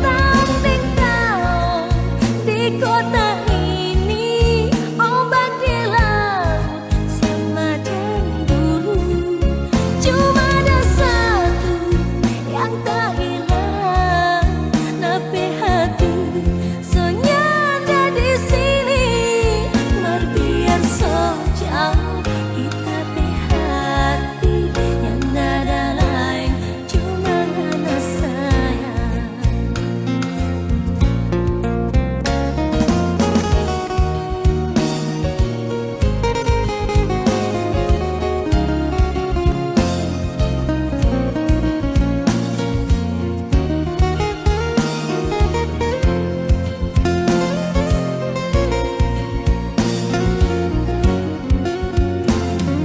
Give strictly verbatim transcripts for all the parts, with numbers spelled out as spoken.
Tahun deng tahun di kota ini, ombak di laut sama deng dulu. Cuma ada satu yang tak hilang, na pe hati so nyanda di sini. Mar biar so jauh, kita pe hati nyanda ada laeng, cuma ngana sayang.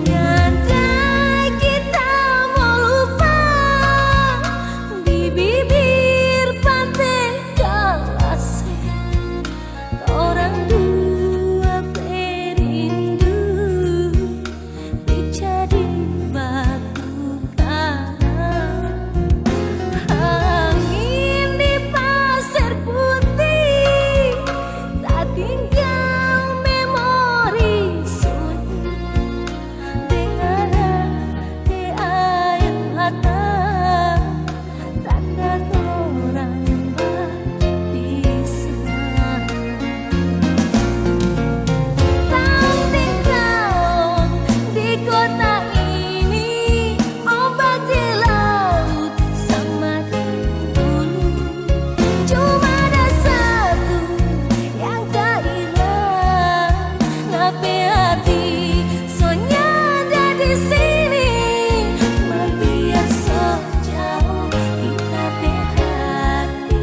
Andai kita mo lupa di bibir pante Kalase, torang dua pe rindu jadi batu karang. Angin di Pasir Putih tatinggal memori sunyi deng ngana pe aer mata. Tanda torang bapisah. Tahun deng tahun di kota ini, ombak di laut sama deng dulu. Cuma ada satu yang tak hilang, na pe hati so nyanda di sini. Mar biar so jauh, kita pe hati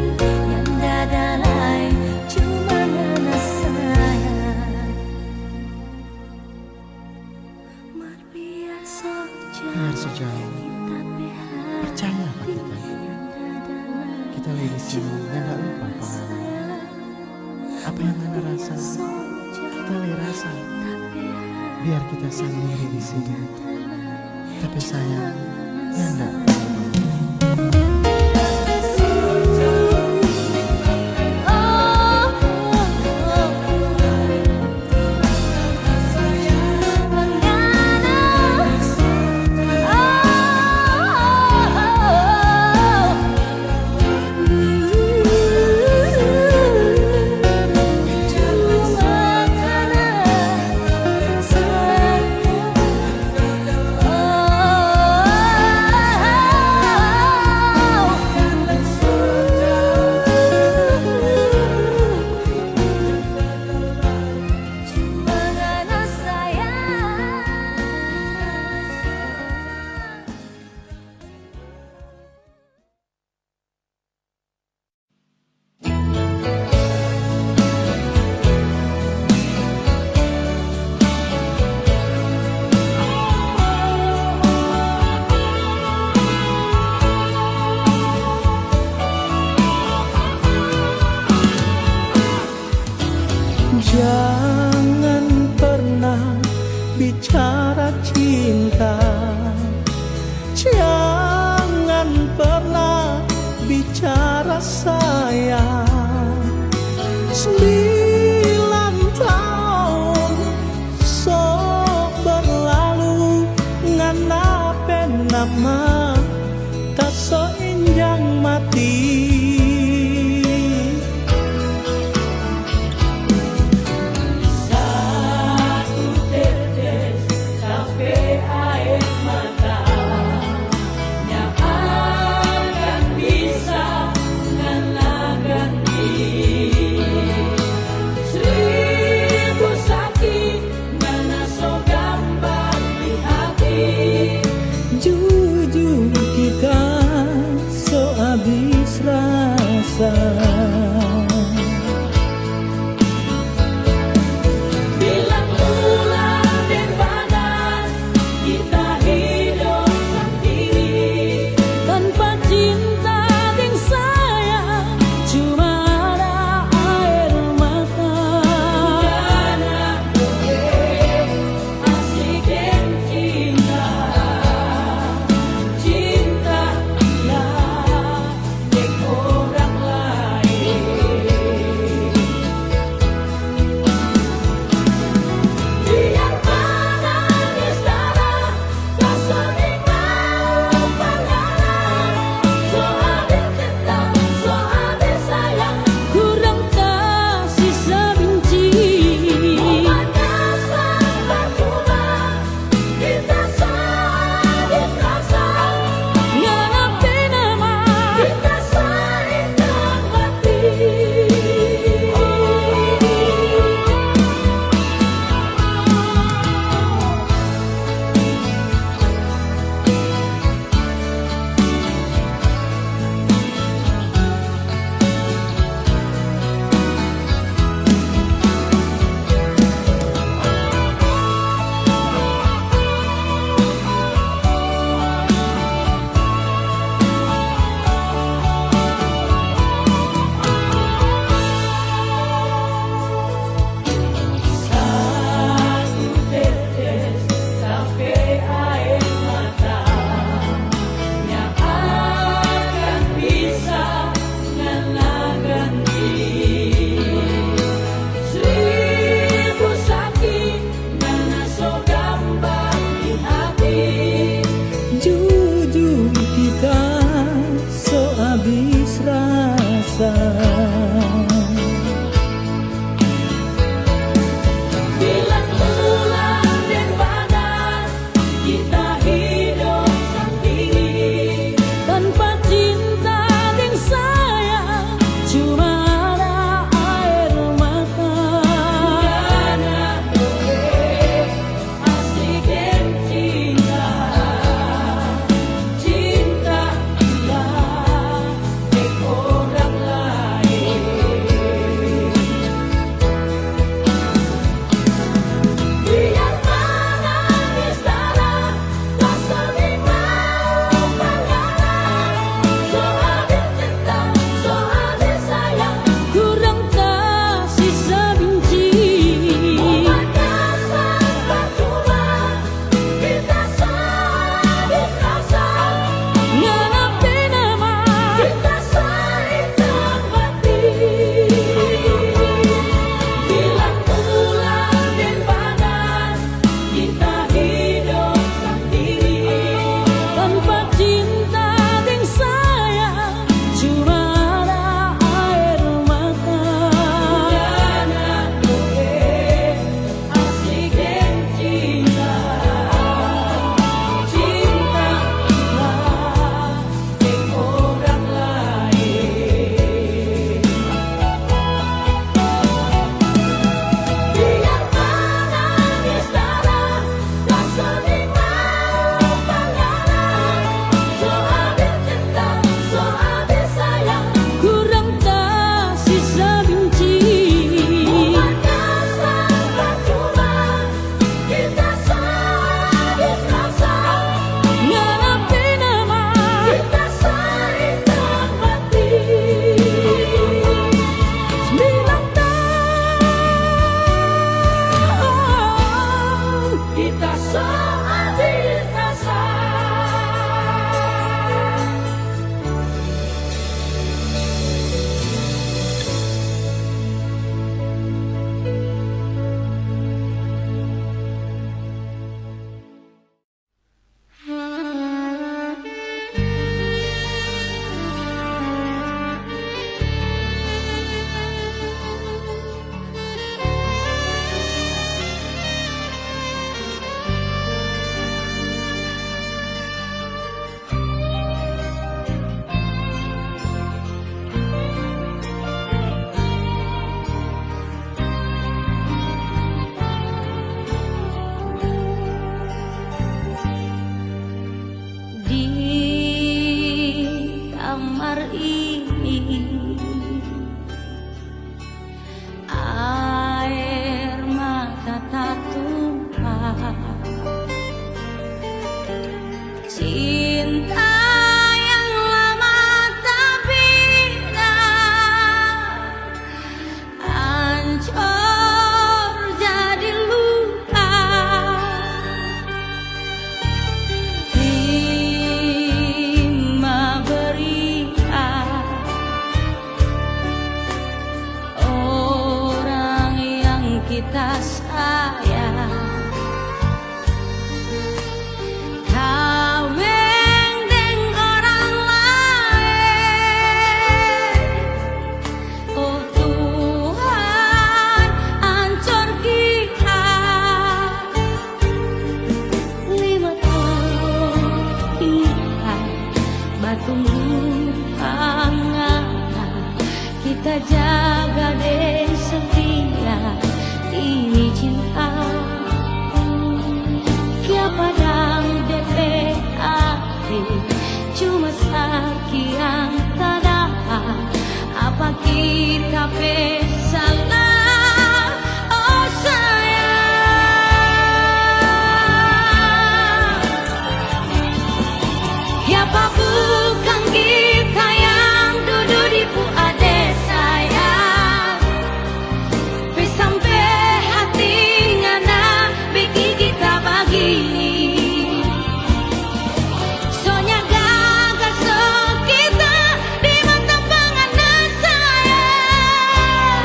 nyanda ada laeng, cuma ngana sayang. Mar biar so jauh, kita pe hati nyanda ada laeng, cuma ngana sayang. Biar so jauh, percaya pa kita. Kita lei di sini, nyanda lupa pa ngana. Apa yang ngana rasa, kita lei rasa. Biar kita sandiri di sini. Tapi sayang, nyanda. Jangan pernah bicara cinta, jangan pernah bicara sayang. Sembilan tahun so berlalu, ngana pe nama ta so injang mati. Satu tetes ta pe aer mata, nyanda akan bisa ngana ganti. Seribu saki ngana so gambar di hati. Jujur kita so abis rasa. Bilang ulang deng badan, kita hidop sandiri. Tanpa cinta deng sayang, cuma ada aer mata. Ngana boleh asik deng cinta, cinta hilang. Bilang ulang deng badan, kita hidop sandiri. Tanpa cinta deng sayang, cuma ada aer mata. Ngana boleh asik deng cinta, cinta dia deng orang lain. Biar manangis darah, Bilang ulang deng badan, kita hidop sandiri. Tanpa cinta deng sayang, cuma ada aer mata. Ngana boleh asik deng cinta, cinta lah deng orang lain. Biar manangis darah, kasar di mata ngana. So abis cinta, so abis sayang, kurang kasih sebenci. Bukan kasar percuma. Kita sadis rasa, ngana pe nama. Kita saling mati. Sembilan tahun kita sadis rasa. Di kamar ini, aer mata tatumpah. Cinta yang lama tabina, ancor jadi luka. Terima berikan orang yang kita sayang. Kaweng deng orang laeng. Oh Tuhan, ancor kita. Lima tahun kita batunggu pa Ngana. Kita jaga deng setia ini cinta. Kiapa dang de pe hati cuma saki yang tadaha? Apa kita pe salah? Oh sayang, kiapa bukang kita yang dudu di puade sayang? Pe sampe hati ngana biking kita bagini. Sonya gaga so kita di mata pa ngana sayang.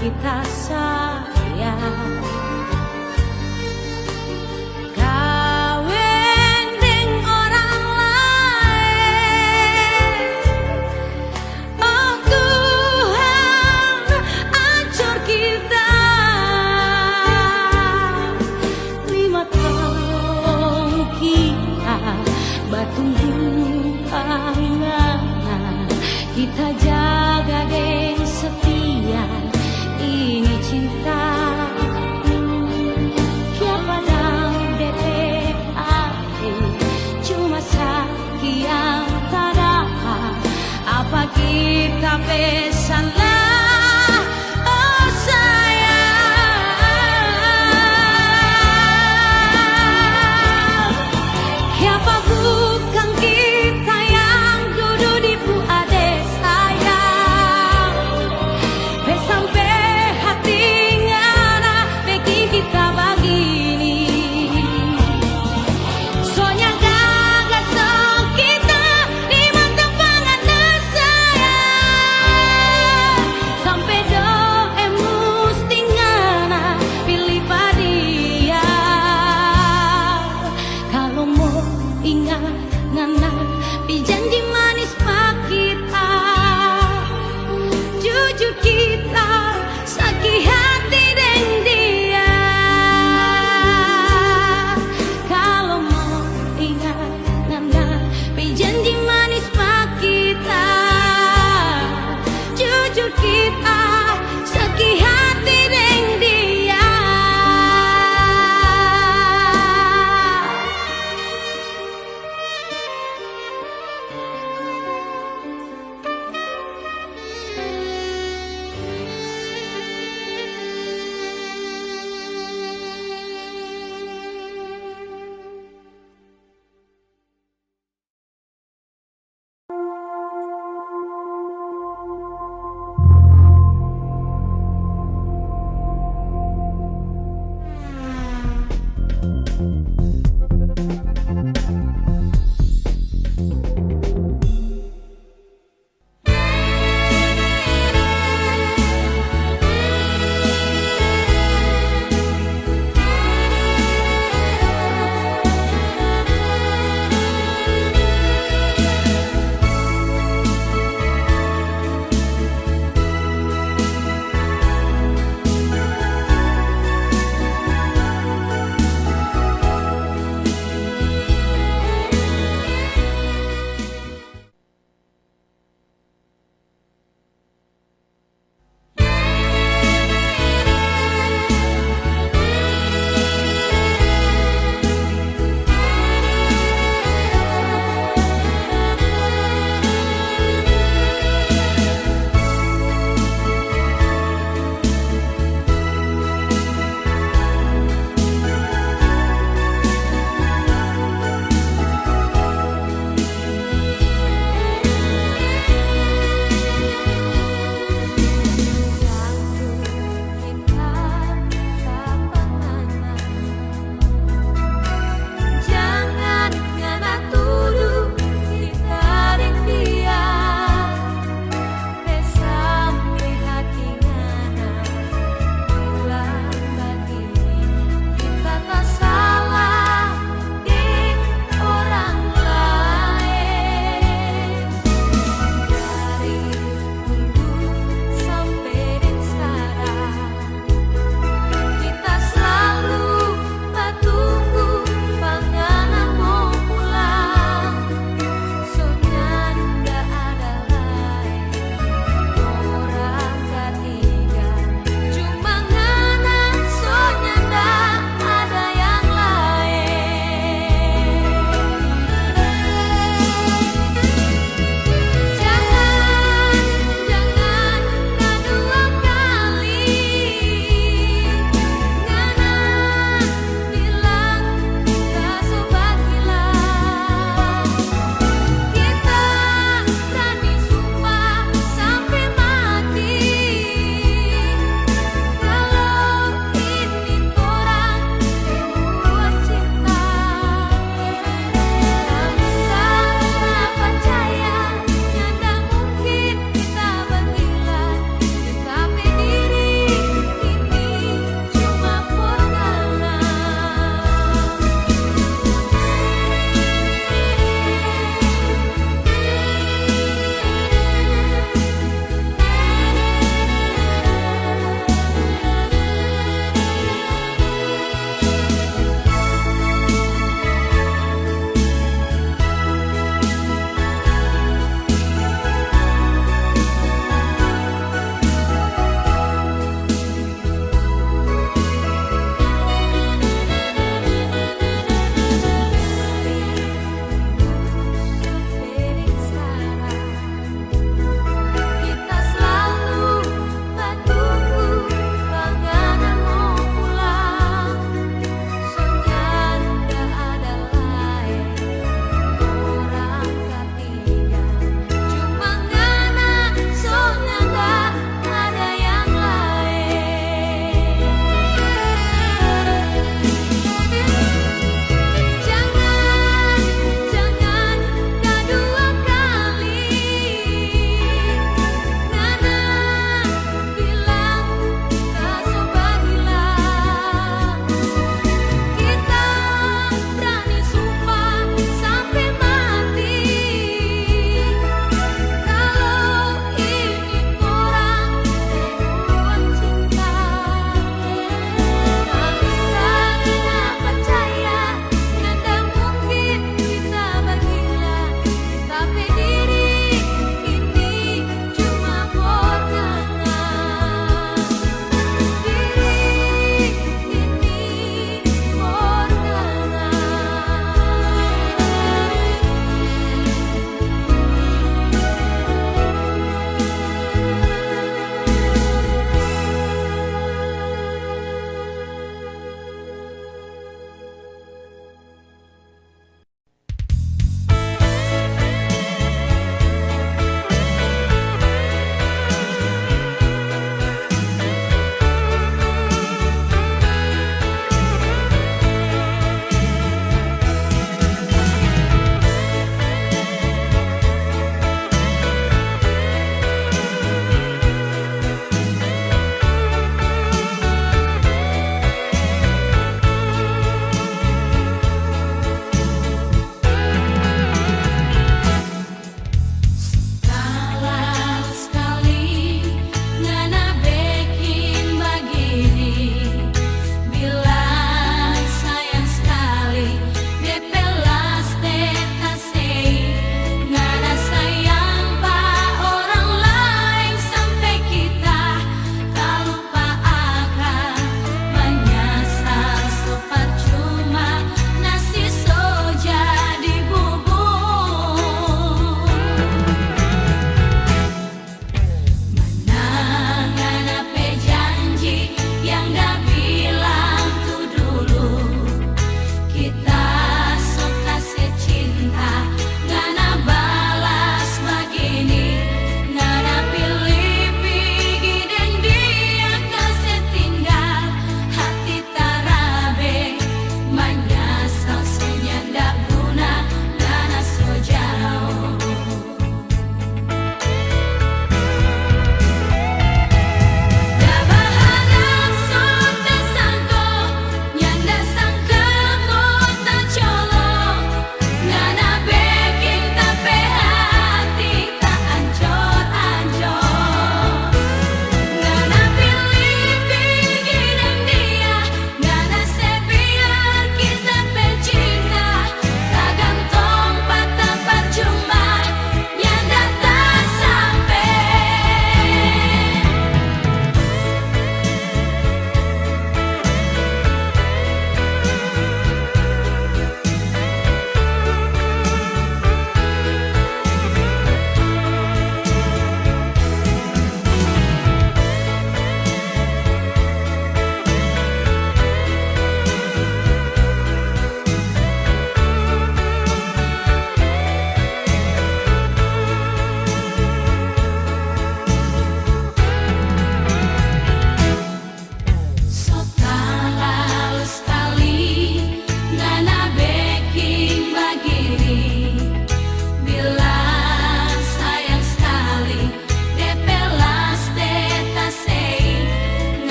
kita sayang. Kaweng deng orang laeng. Oh Tuhan, ancor kita. Lima taong kita batumbu pa Ngana, kita jaga deng setia ini cinta. Kiapa dang de pe ade cuma saki yang tadapa? Apa kita pe salah? Oh sayang, kiapa bukang kita yang dudu di pu ade sayang? Pe sampe hati Ngana beking kita bagini. Soalnya gaga so kita di mata pa Ngana sayang.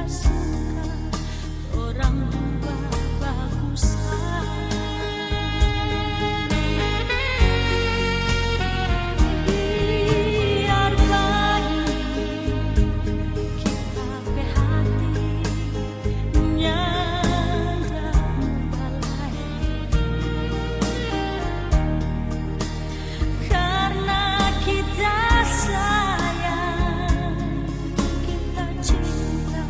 Suka orang dua bagus. Biar bae kita pe hati nyanda balai. Karena kita sayang, kita cinta.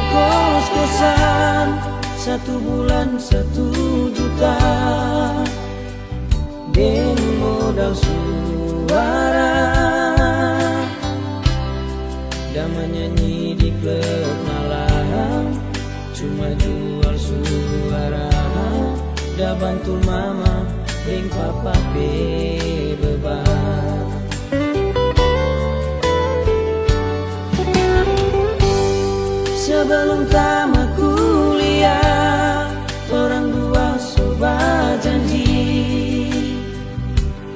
Kos-kosan satu bulan satu juta, deng modal suara. Da manyanyi di klub malam, cuma jual suara. Da bantu mama deng papa pe beban. Sebelum tamat kuliah, torang dua so bajanji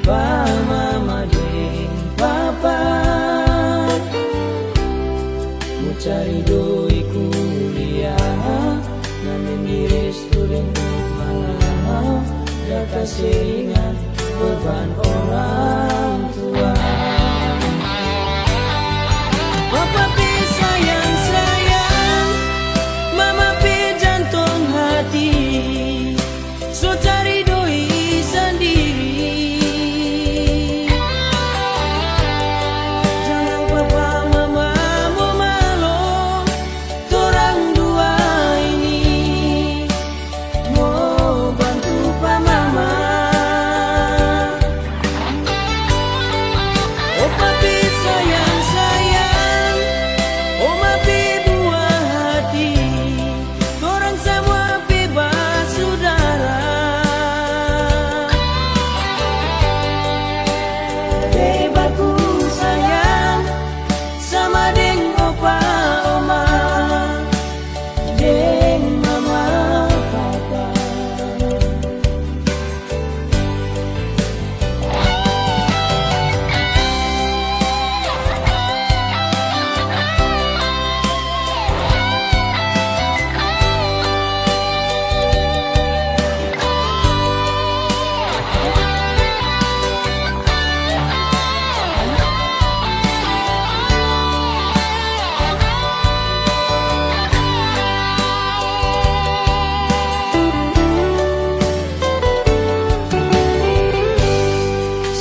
pa mama deng papa, mo cari doi kuliah, na mending resto deng malam, da kase ringan beban orang tua. Papa pe sayang-sayang, mama pe jantong hati, so cari doi sandiri. Jang papa mama mo malo, torang dua ini mo bantu pa mama. O papi sayang-sayang, oma pe buah hati, torang samua pe basudara. Lei baku sayang sama deng opa oma deng mama papa.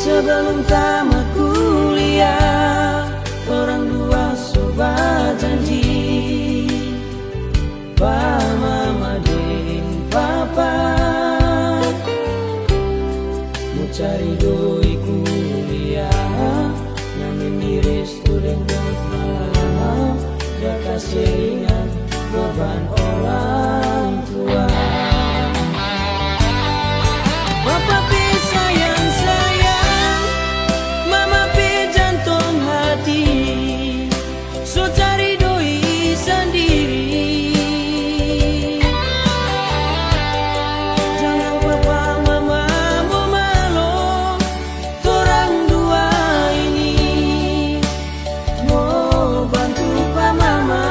Sebelum tamat kuliah, torang dua so bajanji pa mama deng papa, mo cari doi kuliah, nyaman di resto deng buat malam, da kase ringan beban orang tua. Papa pe sayang-sayang, mama pe jantong hati, so cari doi sandiri. Jang papa mama mo malo, torang dua ini mo bantu pa mama.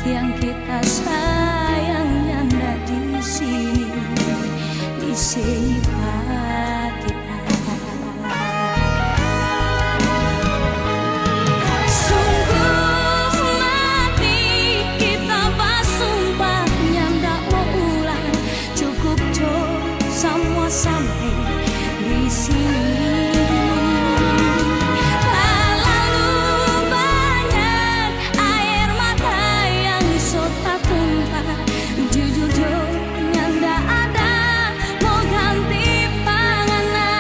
Yang kita sayang nyanda di sini, di sini pa kita. Sungguh mati kita basumpah nyanda mo ulang, cukup jo samua sampe di sini. Talalu banyak aer mata yang so tatumpa, jujur jo nyanda ada mo ganti pa ngana.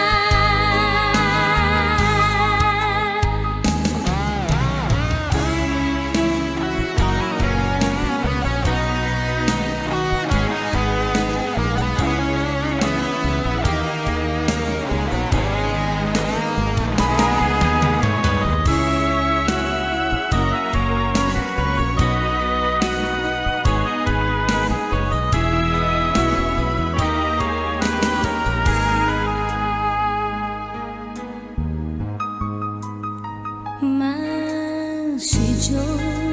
Masi jo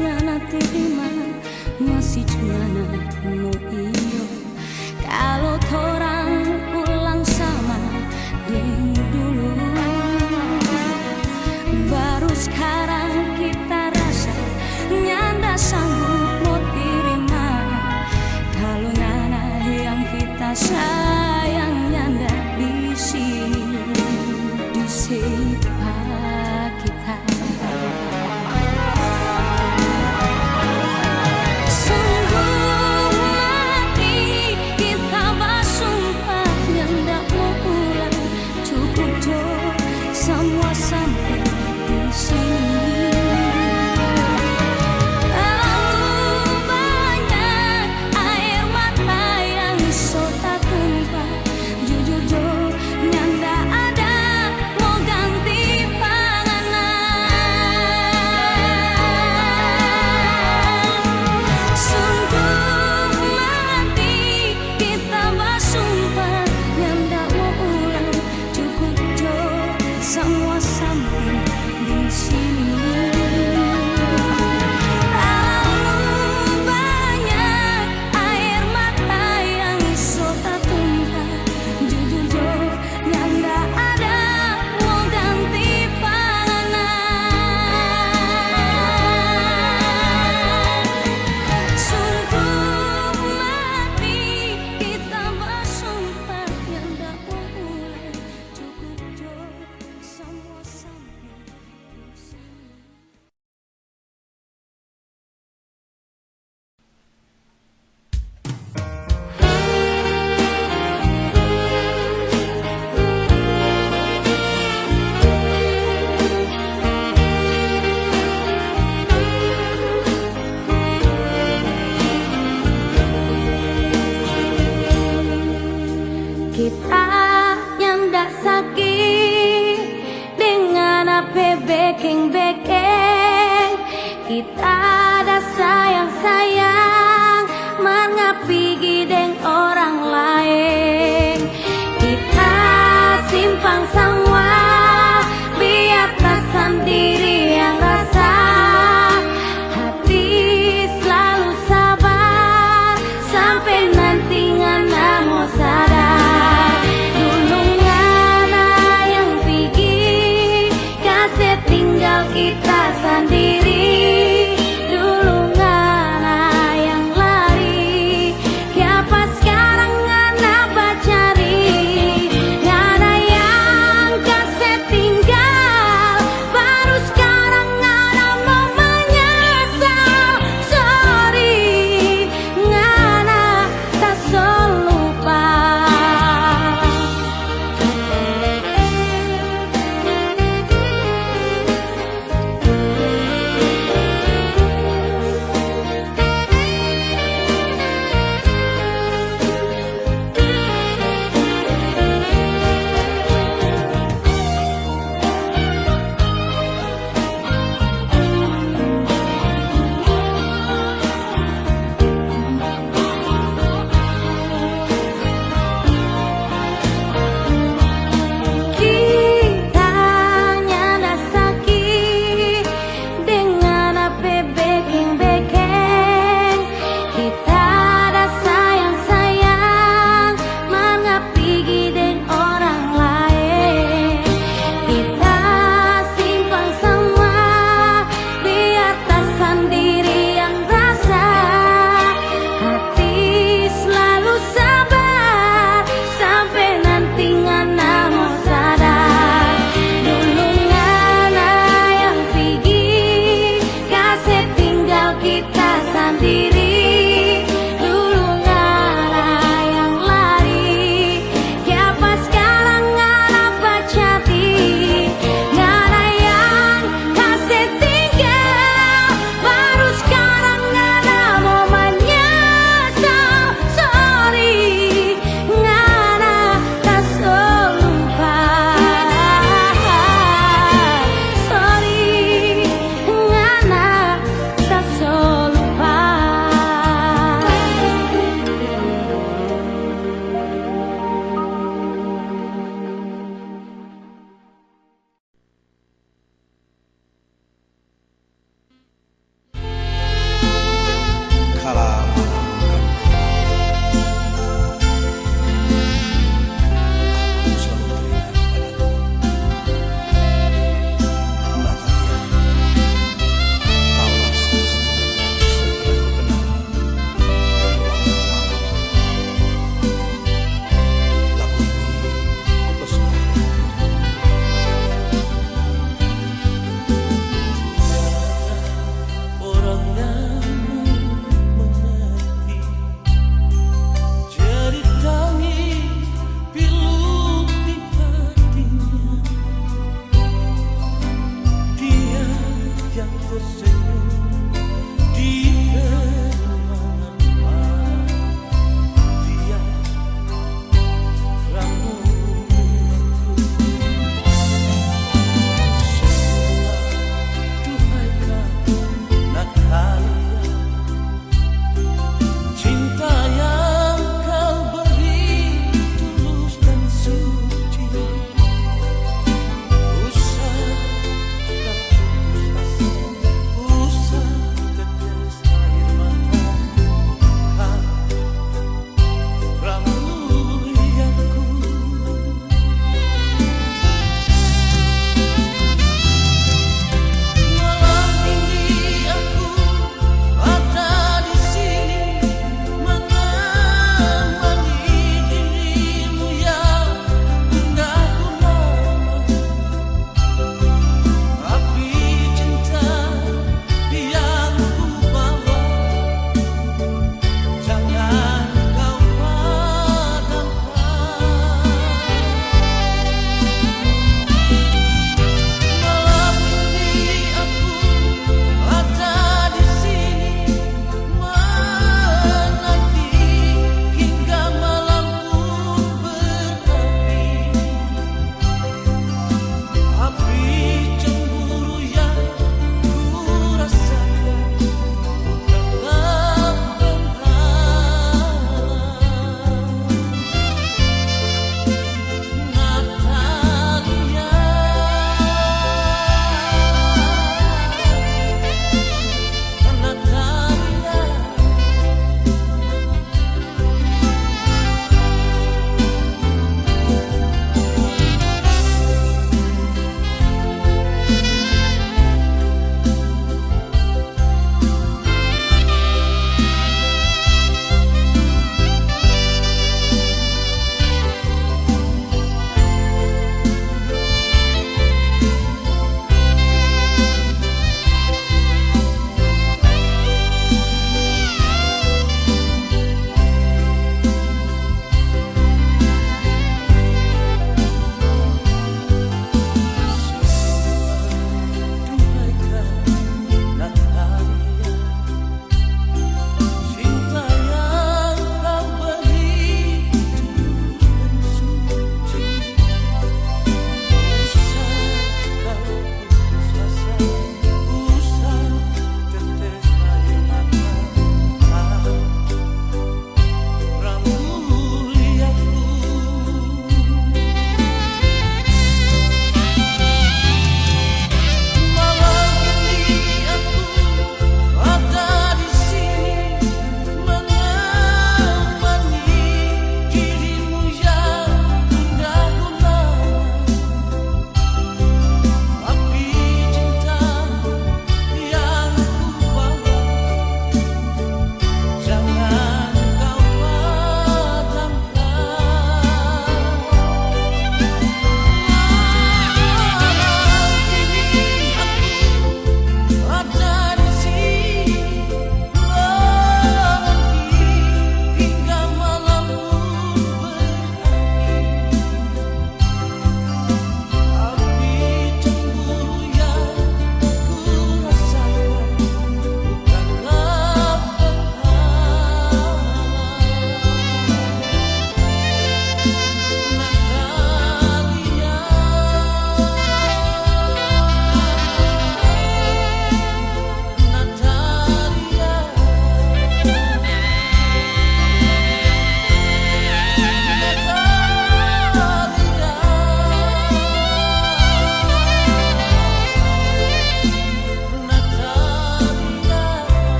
ngana terima, masi jo ngana mo iyo. Kalo